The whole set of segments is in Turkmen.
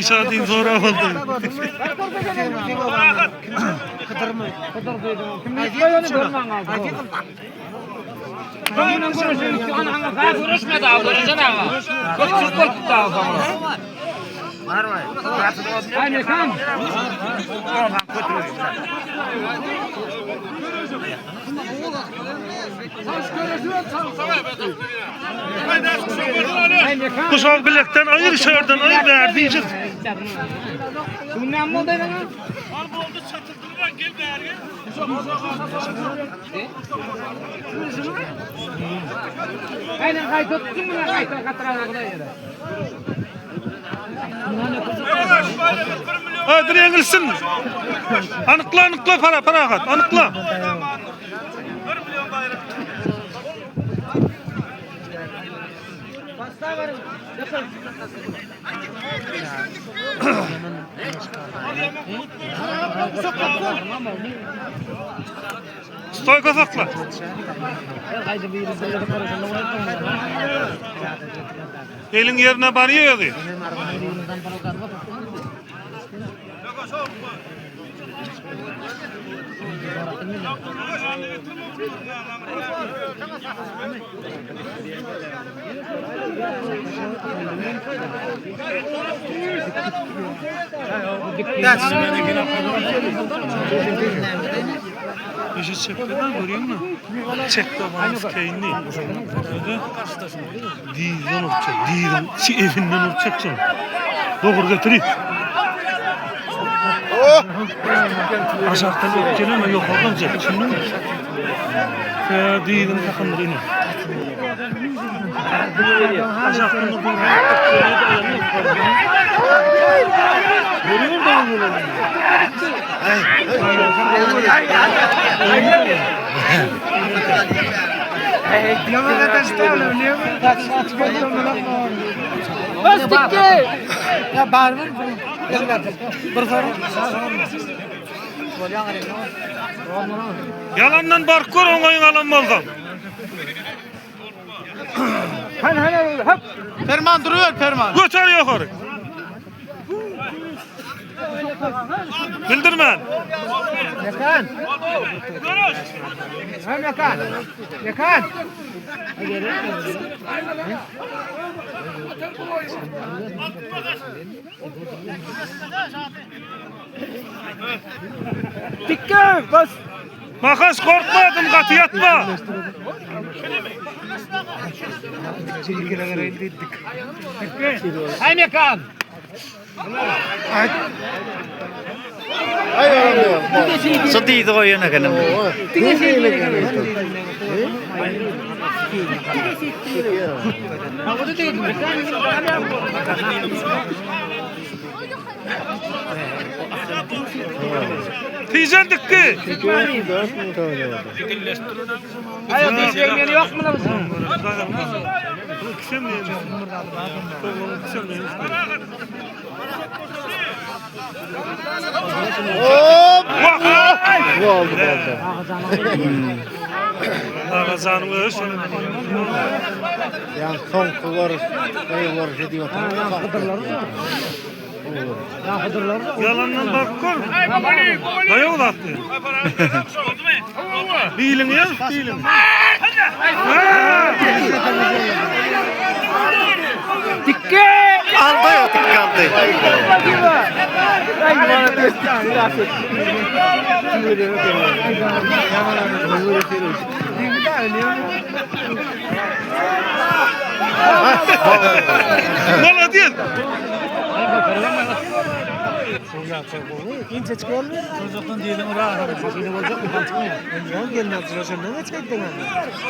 Şadin sorap aldy. Kuşak bilekden aýyr, şerden aýyr, bär diýjek. Hadi ýeňilsin. Anykla, anykla para, parahat, anykla. Stoýka sakla. Eliň ýerine barýar özi. Işi çekdi da görýäňmi? Çekdi bana keýni. Dizden urçak, dizin içi evinden urçak şol. Dogry getirip. Aşakdan öp geleme ýokardan çek, düşündiňmi? Tä dizini takyndyr ine. Aşakdan da dogry Görüyor da onu. Yalandan bark gör oňaýyň alan bolsaň. Perman duruyor Perman. Göter ýokary. Bildirmän. Mekan. Ha Mekan. Mekan. Dikkat bas. Makas korkma adım gaty ýatma. Hay Mekan. Şu diýdi goýan ekenim. Tijen dikdi. Hay dişlerini yok mu lan? Bu aldı balta. Agajanyň öz. Yani son kullar, dayılar ediyor. Yalandan bak gör. Daýaw zatdy. Biliň ýa, biliň. Aldı ya tık aldı. Молодец.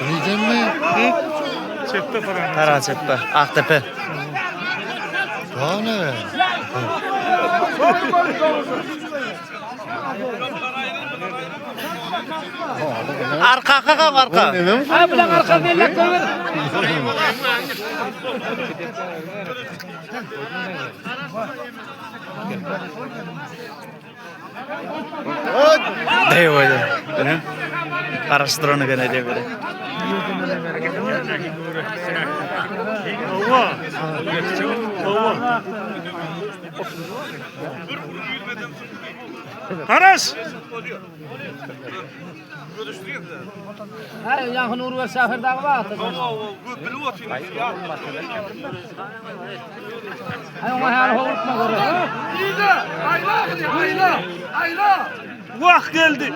Bildin mi? Çekti para. Para çekti. Aktepe. Daha ne? Arka arka arka. Ha bulan arka bellek koyur. Deý bolýar. Garaşdyran eken edýär biri. Hawa. Hawa. Garaş. Hay ýaňky Nurber şäher dagy bar. Hay oňa häli howlukma göre. Wah geldi.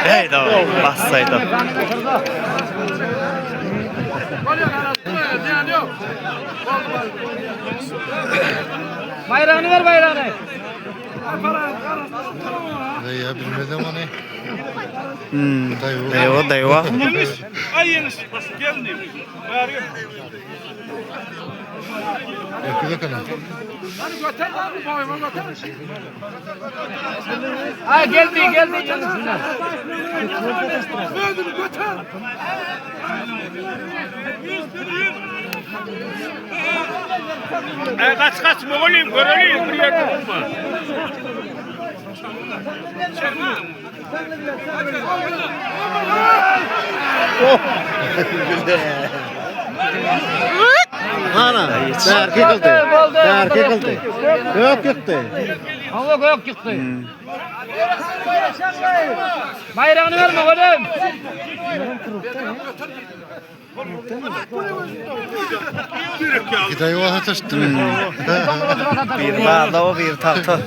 Hey da bassaydı. Baýragyny ber baýragyny. Ya bilmezem onu. Hmm. Dayı. Eyvah dayıva. Ýeňiş. Ay ýeňiş. Bas geldi. Bäri gel. Yakıda kana. Ay geldi geldi. Kaç kaç mogolim görelim bir yerde bulma. Ana, berki kıldı. Berki kıldı. Gök yıktı. Hava gök ýykdy. Baýragyny berme oglum. Gidayı o atıştı. Bir bağda o bir tahta.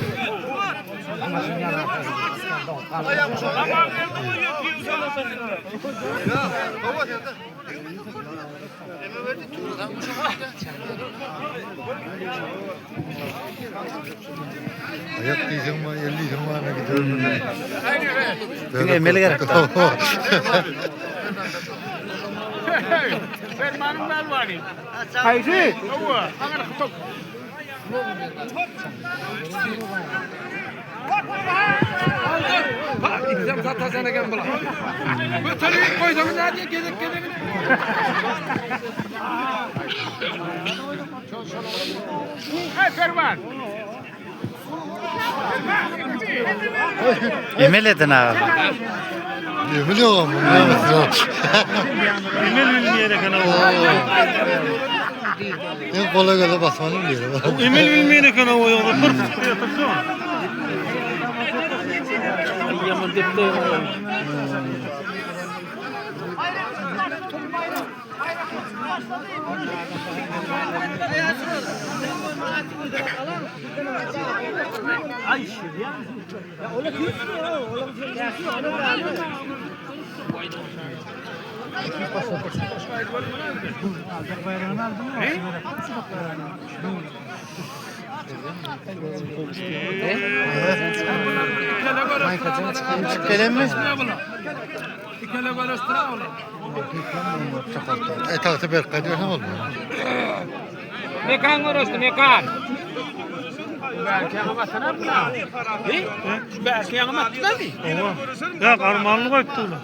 Ayak diyeceğim var, el diyeceğim var ne gidiyorum. Diňe emel gerek da. Haýsy? Emel edin abi. Emel yok ama. ne yapacağız? Emel bilmeyene kana o. En kolay göze basmanı biliyorum. Emel bilmeyene kana o yolda. Bir fıskı yatırsana. Gelen mi? E tahtı berk ediyorsan olmuyor. Mekan görüşdi, mekan. Ya karmanlı koyuptu ulan.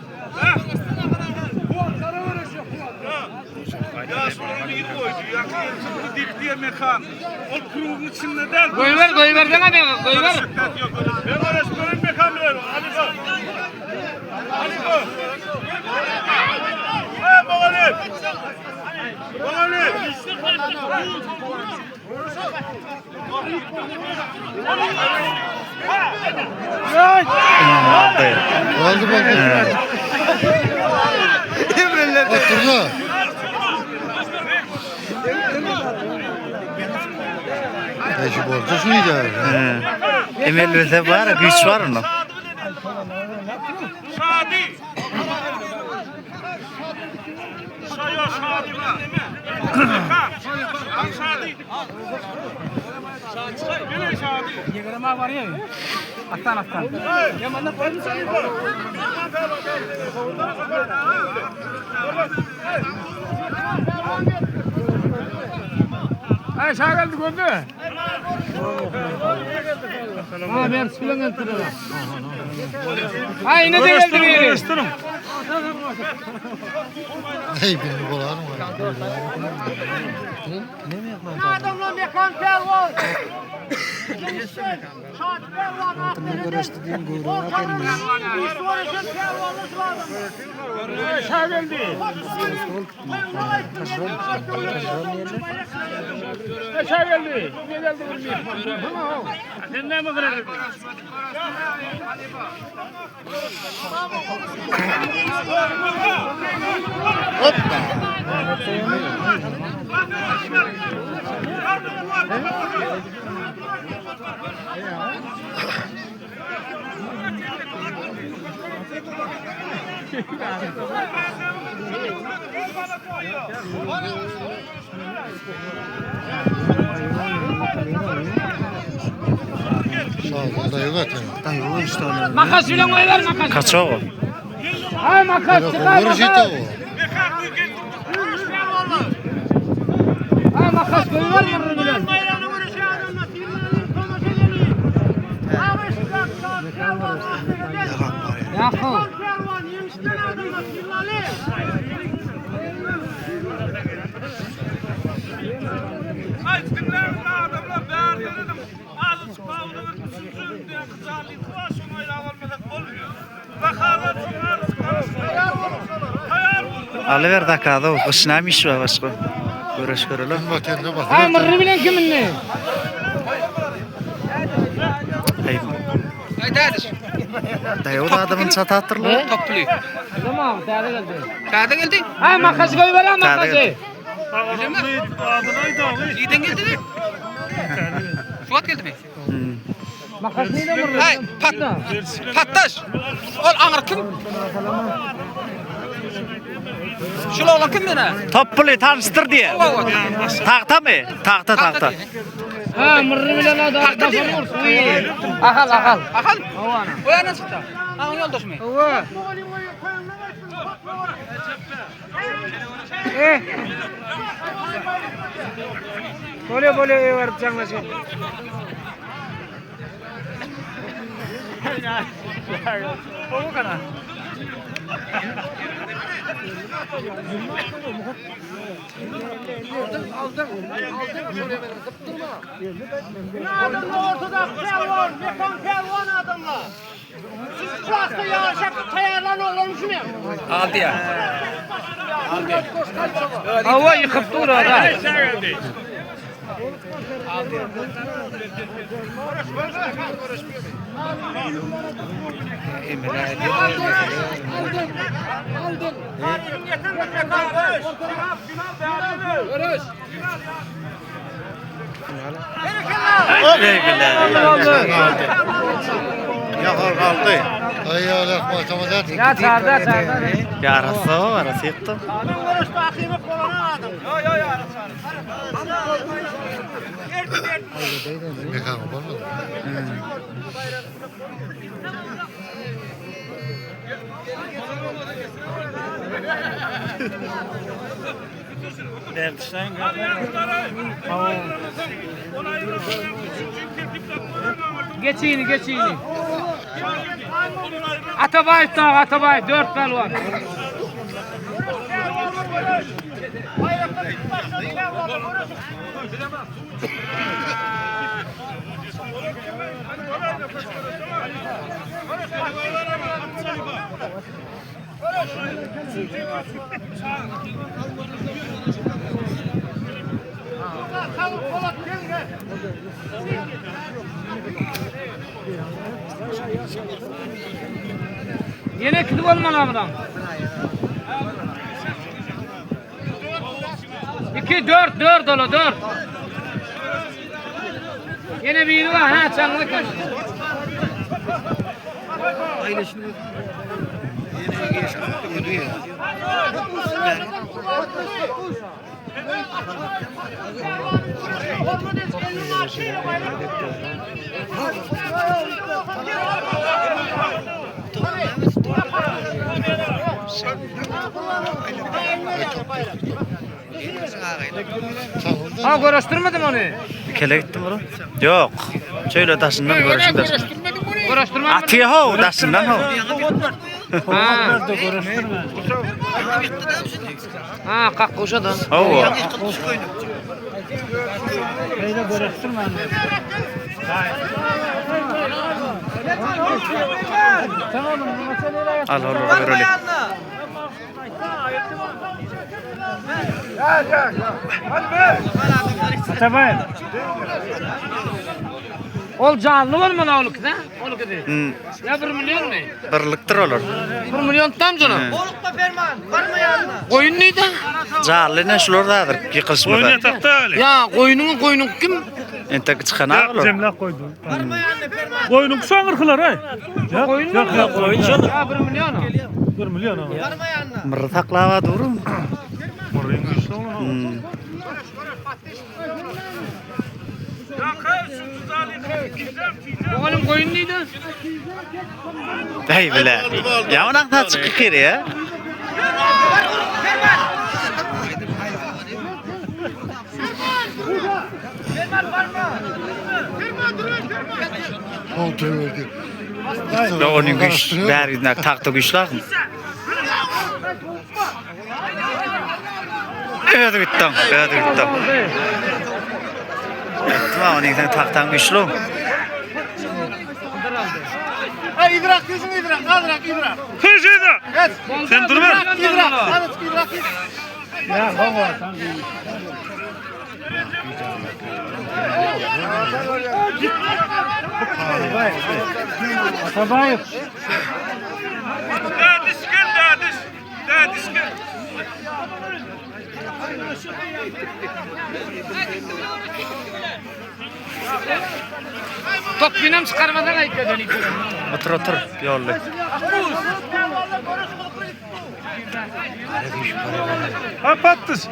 Ya sonra bir koydu. Ya çıktı dik diye mekan. O kurumun içinde der. Goýber, goýber deme men, goýber. Ben orası benim mekan bilir. Ali go. Ali go. Hey Moğoli. Moğoli. Aldı. Oldu bak. Oturdu. Eşi borcu şuydu. Emel bilse var, güç var onun. Şadi. Şayo Şadi. Mekan. Şadi. Şadi. Şadi. Ýegrema bar ýa. Aslan aslan. Ay şagaldy gördü. Ha ben bilen geldi. Ay ne de geldi Görüştürün, biri. görüştürün. Hey birini bular mı? Adamlar mekan fel ol. Altynda göreşdi diýen göwre bar elinde. Sen näme gyradyň? Makas bilen goýber makas. Kaçok o. Ha makas çykar makas. Ha makas goýber ýerine bilen. Ýakyn. Aýtdyňlar adamlar bärde dedim. Azıcık pawda bir üçünji diýen gyjaly şoňa aýlap almasak bolmuyor. Baharlar şoňa azıcık tayar bolun. Tayar bolun. Alyber zakazy o. Gyş näme iş bar başga? Göreş görelim. Ha mırry bilen kim indi? Hey. Daýaw adamyny çatatdyrlar. Toply. Tamam, täze geldi. Täze geldi. Ha makas goýber ha Täze makasy. geldi. Neden geldi mi? Suat geldi mi? Makas neyde mırry? Hay, pat, pattaş. Ol aňyr kim? Şul oglan kim mena? Toply tanyşdyr diýe. Tagta mı? Tagta tagta. Ha mırry bilen adam. Tagta diýme. Ahal ahal. Ahal. O ýandan çykdy. Aňyr ýoldaşmy? Hawa. Eh. Bolýa bolýa ewerip jaňlaşyp. Ortada pehliwan, mekan pehliwan adamlar. Siz klasda ýaşap taýarlan oglan şumy? Aldy ya. Hawa ýykyp dur ada. Yakar kaldı. Ay Allah makamada. Ya çarda çarda. Ya arası o, arası ýykdy. Mekanı bolmadı. Geçini geçini. Atabaýew da Atabaýew 4 pälwan. Ýene kidip bolmaly abram. 2 4 4 ola 4. Ýene biri bar ha çaňly kaç. Ha göreşdirmedim ony. Kele gitdim bura. Ýok. Şöyle daşyndan göreşim daşyndan. Görüşdirme. Atyýa how, daşyndan how. Ha. Ha, kakguşa da. Hawa. Al olara göreli. Ol janly bolmaly oluk da. Oluk idi. Hmm, Ya 1 milyon mu? Birlikdir olar. 1 milyon tam canım. Koyun neydi? Janly ne şular dadyr Oyun ýykylyşmada. yatakta öyle. Ya koyunun koyunun kim? Entek çykan olar. Cemlak koydu. Koyunun şu aňyrkylar ay. Koyun mu? Yok yok koyun şodur. Ya 1 milyon. 1 milyon ama. Mırry saklaba durum. Mırryň güýçli olan. Hmm. Oğlum koyun neydi? Hey bile. Ya onak da çykyk ýeri ya. Oturuverdi. Ya onun güç, bäri takta güçli akym. Ödü gitdim, ödü gitdim. Tamam, onun sen taktan güçlü. Köşede. Sen dur ver. Dadiş gel dadiş. Dadiş gel. Top binem çıkarmadan ayıkladın. Otur otur, ýolly. Ha pattys.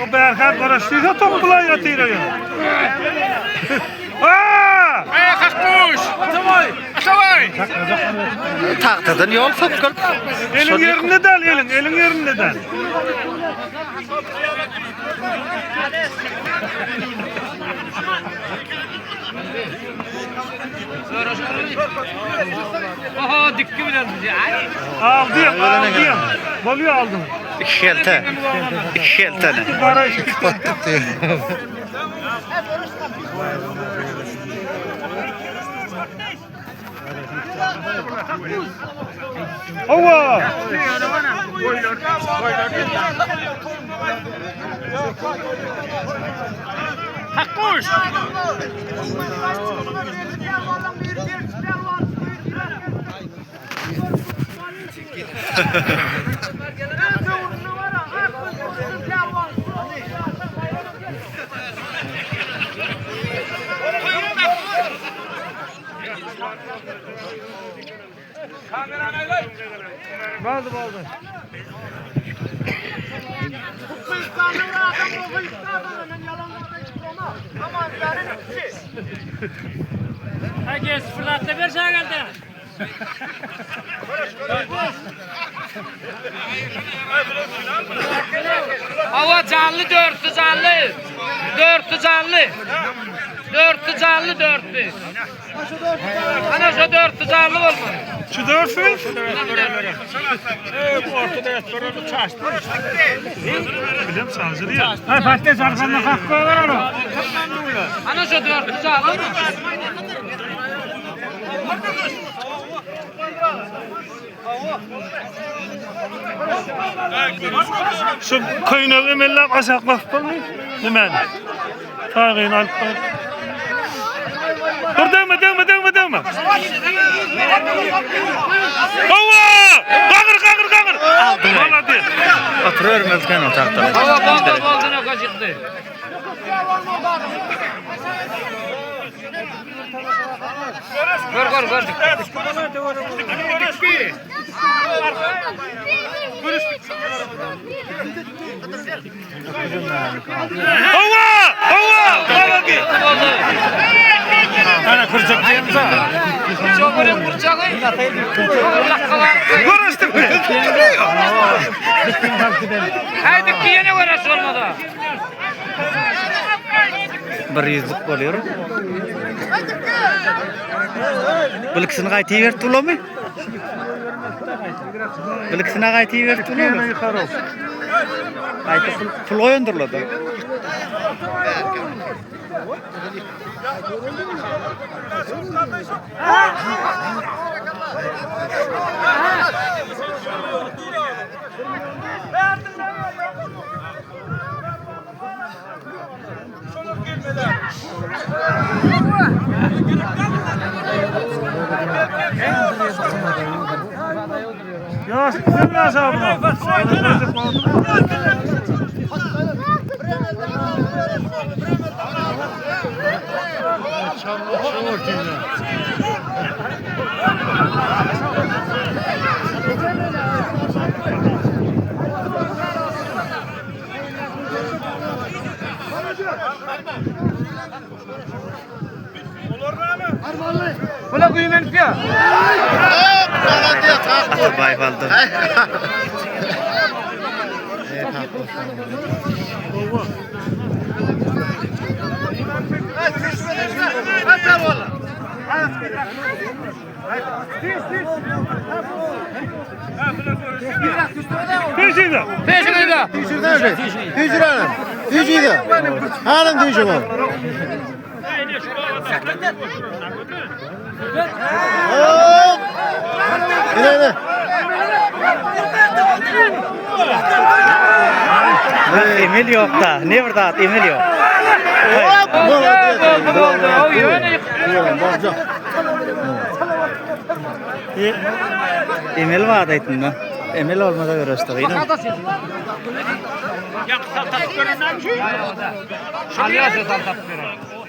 O Berhan garaştıysa topu bulan yatıyor ya. Aa! Taktadan ýol sokul. Elin yerinde del elin, elin yerinde del. Oho dikki bilen bizi. Ay. Aldım, aldım. Bolýar aldım. İki kelte. İki kelteni. Garaş. Battık diye. Ova! Herkes fırlattı bir şey geldi. Hava canlı dörtlü canlı. Dörtlü canlı. Dörtlü canlı dörtlü. Ana şu dörtlü canlı olmalı. Şu dört mü? Bilem sancı diye. Ha patates arkanda kalk koyar onu. Ana şu dörtlü canlı mı? Şu köýnegi emellap aşak basyp bolmy? Näme? Tagyny alyp bar. Dur degme degme degme degme. Hawa! Gagyr gagyr gagyr. Malady. Otur örmezken o takta. Hava boldu boldu ne kaçıktı. Gör gör gör. Hawa! Hawa! Malady. Boldu. Ana kuracak diýemse. Çok öyle kuracak. Görüşdük mi? Haydi ki yine göre olmadı. Bir yüzlük bolýar. Bu ikisini gaýta iberip bolamy? Bu ikisine gaýta iberip bolamy? Gaýta pul, pul goýandyrlar da. Ýaş sen ýaş abi. Bula güýmenip ýa. Atabaý baldy. Peşinde. Peşinde. Düýşüränem. Düýşüde. Hanym düýşüň ol. Hop! Ine ine. Emel ýok da. Ne bir zat emel ýok. Hop! Boldy, boldy. O ýöne Boldy. Emel bar aýtynda. Emel olmasa göreşde gyna.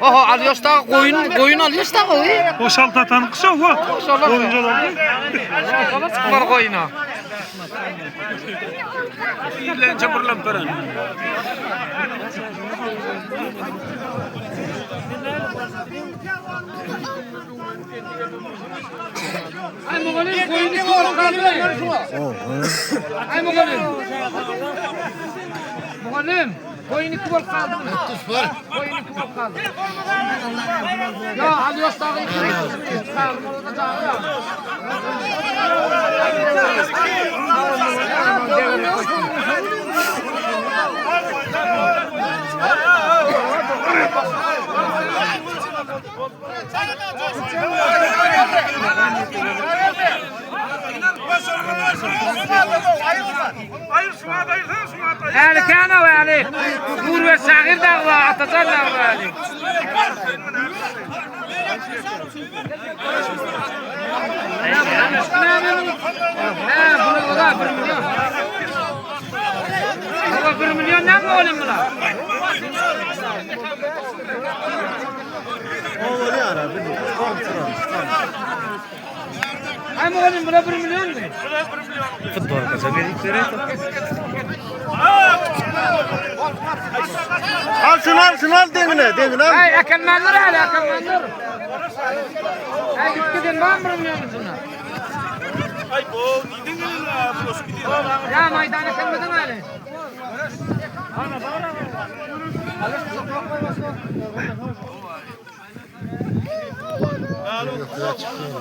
Oho, alýoş da goýun, goýun alýoş da goý. O şaltatan kısa o. Oyuncular. Şola çykmar goýuna. İllençe burlam pören. Ay mugallym goýuny kim galdy? Ay mugallym. Mugallym, goýuny kim bolup galdy? Var. Goýuny kim bolup galdy? Ya alýoş da Hayır şuna da hayır şuna da. Ali kana ve Ali. Nur ve Şagir da var, Atacan da var Ali. Ha, bunu o da 1 milyon. O 1 milyon ne mi oğlum buna? Ay oğlum buna 1 milyon mu? Futbol kaça berip berýär. Al şunu al şunu al deňine, deňine al. Ay akalmanlar Ali akalmanlar. Ay git gidin var mı 1 milyon şuna? Ay bu neden gelin abi? Hoş gidiyor. Ya maydana kalmadın Ali. Yok ya çıkıyor.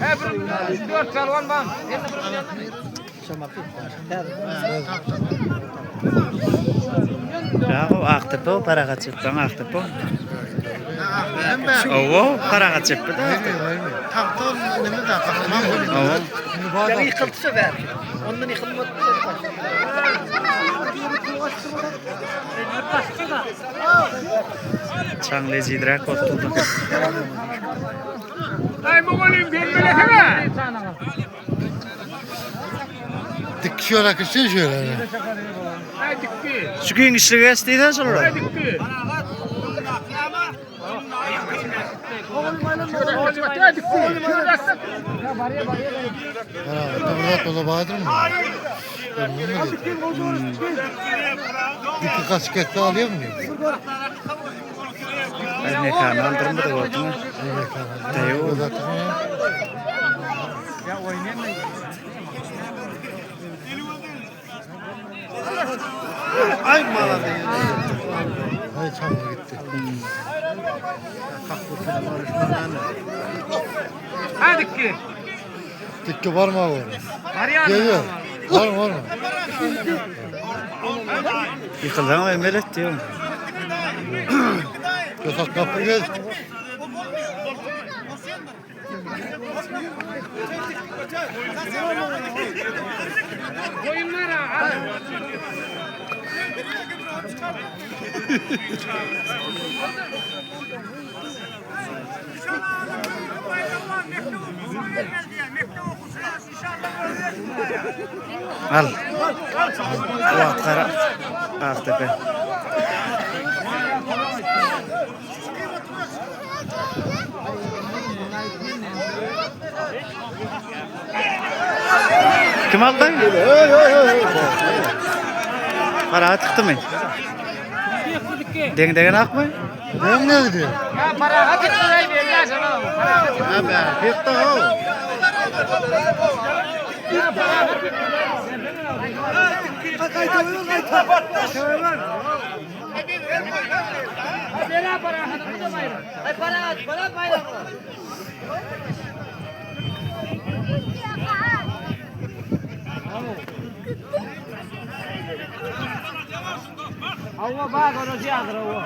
He 1 milyon 4 çalvan var. Endi 1 milyon. Bravo, Aktepe, Parahatçepden Aktepe. Owo, Parahatçepe de Aktepe. Tahta neme de kahraman Owo. Çaňly jidräk bolupdy. Ay mugallym gelmeli Dik şöyle kışın şöyle. Ay dikki. Şu giňişligi geçdi şolara. Dikki. Ha, burada dolu Bahadır mı? Dikki kaskette alıyor mu? Ay mekany aldyrmady gördüňmi? Daýy. Daýı. Ay malady. Ay çamur gitti. Hadi ki. Dikke varma var. Barýan. Geliyor. Var mı var mı? Ýykylsaň emel et diýen. Yasak kapı gel. Goýunlar ha. Al. Wagt gara. Aktepe. Kim aldy? Hey hey hey. Para çykdymy? Deň degen akmy? Ben ne gidiyor? Ya parahat etdiler belli sana. Parahat. Ha be, hekta o. Bela parahat bu da bayram. Ay parahat, parahat bayram. Hava bak orası adır hava.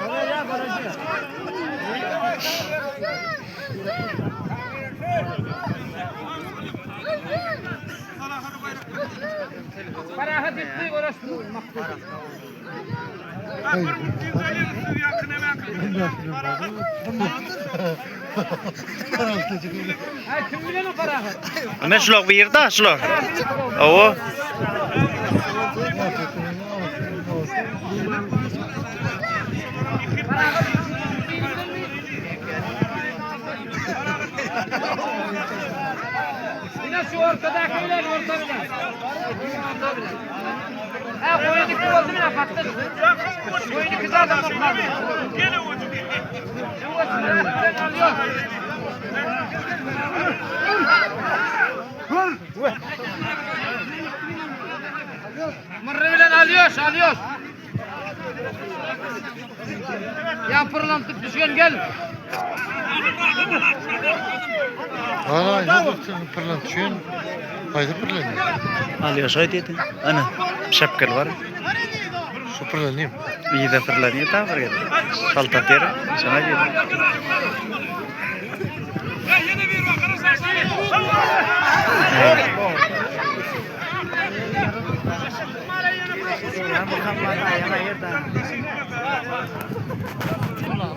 Oraya orası. Parahat etti orası. Ay kim bilen o parahat? Ana şular bir ýerde şular. Awa. Yine şu ortadakiler orta bile. Orta bile. Ha koyun iki oldu mu patladı. Koyun iki zaten patladı. Gel alıyor. Mırrı bilen alıyor, alıyor. Ya pırlantıp düşen gel. Ana ne baktın pırlantçıyın? Haydi pırlanayım. Alýa şoý diýdi. Ana, şapkal bar. Şu pırlanayım. Ýa fırlanýar ta bir geldi. Salta ter, şona diýdi.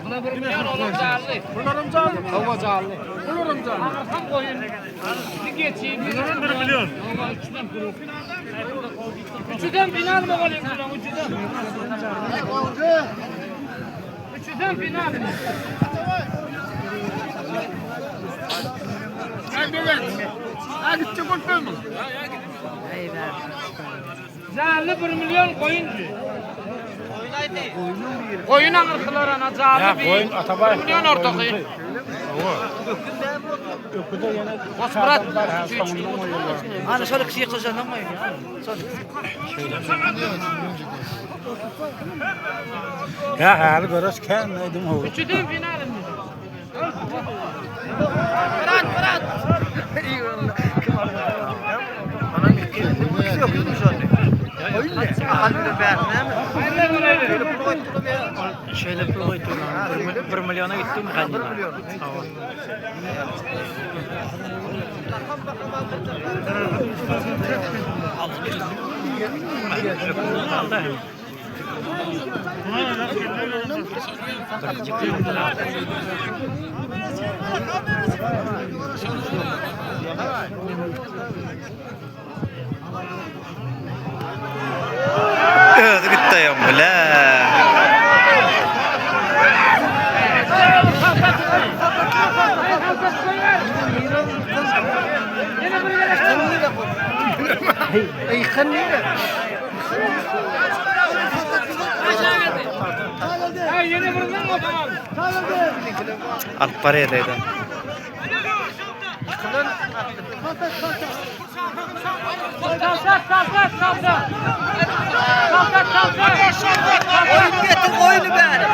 Buna bir milyon oğlum canlı. Bunlarım canlı. Hava canlı. Bunlarım canlı. Ham koyun. Bir geçeyim. Bunlarım 1 milyon. Üçüden final mı olayım bunun üçüden? Üçüden final mı? Canlı 1 milyon koyuncu. Koyun ağırtılar ana canlı bir. Koyun Atabay. Milyon ortakı. Osmurat. Ana şoly kişi ýykyljandan goýun ya. Ya hali görüş kendim ho. Üçüden final mi? Şeýle pul goýdy. 1 milliona gitdi mi hany? Özi gitdi ýa bile. Ha yeni birinden o tamam. Alyp barýar diýdi. Salsat, salsat, salsat. Salsat, salsat. Goýun getir goýuny bäri.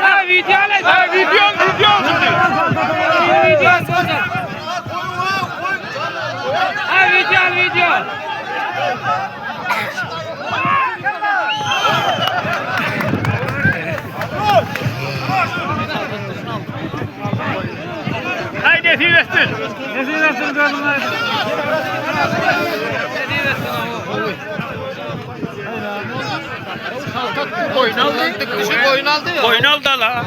Ha, video alay. Ha, video, video şimdi. Video, video. Ha, video, video. Hay nesip etsin. Nesip etsin gördüm. Boyun aldı. Dişi boyun aldı ya. Boyun aldı la.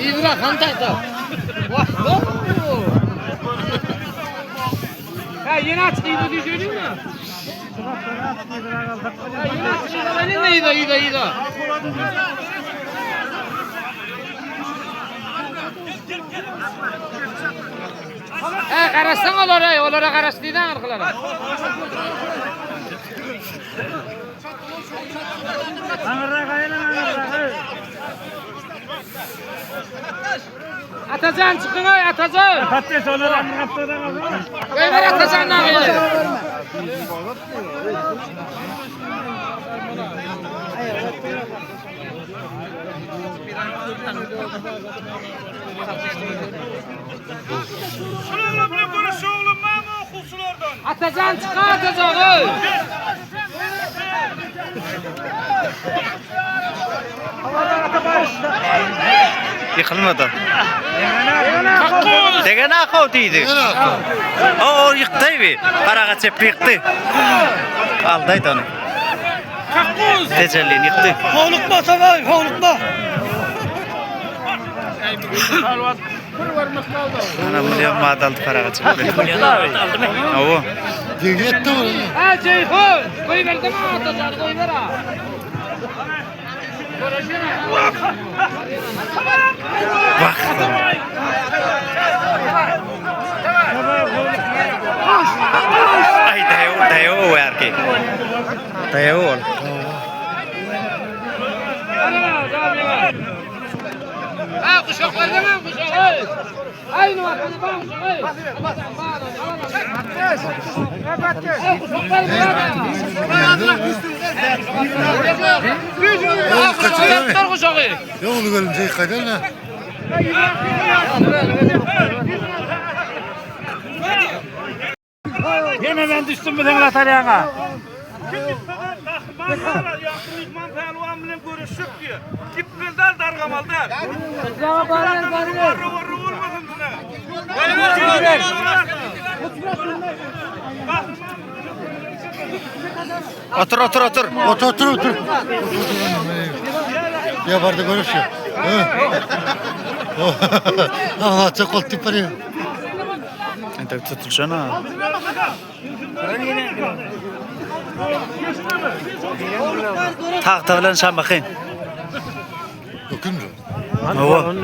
Yıldırım kantayda. Vah, vah. Ha yeni açtı yine düşürdün mü? Ha yeni açtı yine yine yine yine. Ha qarasang olara, olara qarasdiydan arkalara. Atajan çıkın ay Atajan. Patles olar amraptadan alır. Goýber Atajan nagyny. Şularla bile görüşü oğlum mama okusulardan. Atajan çıkın Atajan oy. Ýykylmady. Degen akaw diýdi. O, o ýykdy bi. Garaga çep ýykdy. Aldaýdy ony. Tejellini ýykdy. Howlukma Atabay howlukma. Ana milyon madaldy garaga çep. Awo. Degýetdi ol. Ha Ceyhun, goýberdim Atajan, goýber ha. Wah. Ay daýaw daýaw erki. Daýaw ol. Ha kuşaklarda mı kuşak? Oy. Aynı vatanı bak kuşak. Oy. Ha kuşaklar Oğlum kuşağı. Yok oğlum gelince yıkadın ha. Yine ben düştüm bu sen ataryaga. Kim gitmeden kahraman var, yakın idman pehlivan bilen görüşüp diyor. Gitmezler dargamallar. Varı varı olmasın buna. Otur otur otur. Otur otur otur. Ya barda görüş ya. Allah çok kol tipari. Entek tutulşana. Tagta bilen şamakyn. Dokun mu? Awo.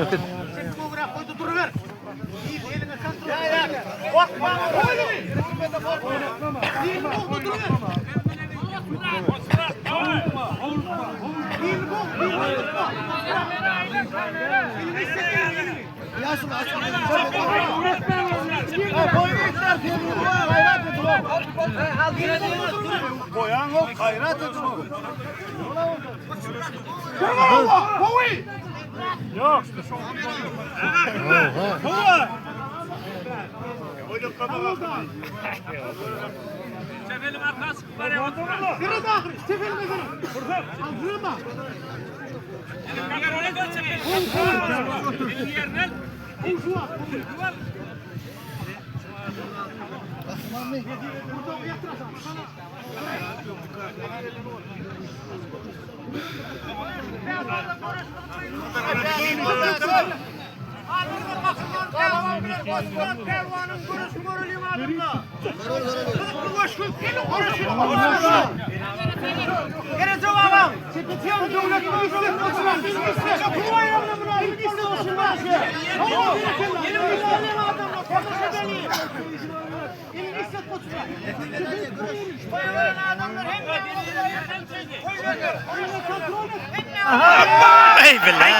Ey bile.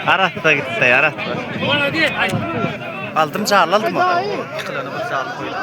Arassa gitdi, arassa. Aldım canlı aldım. Yıkılanı bir canlı koydum.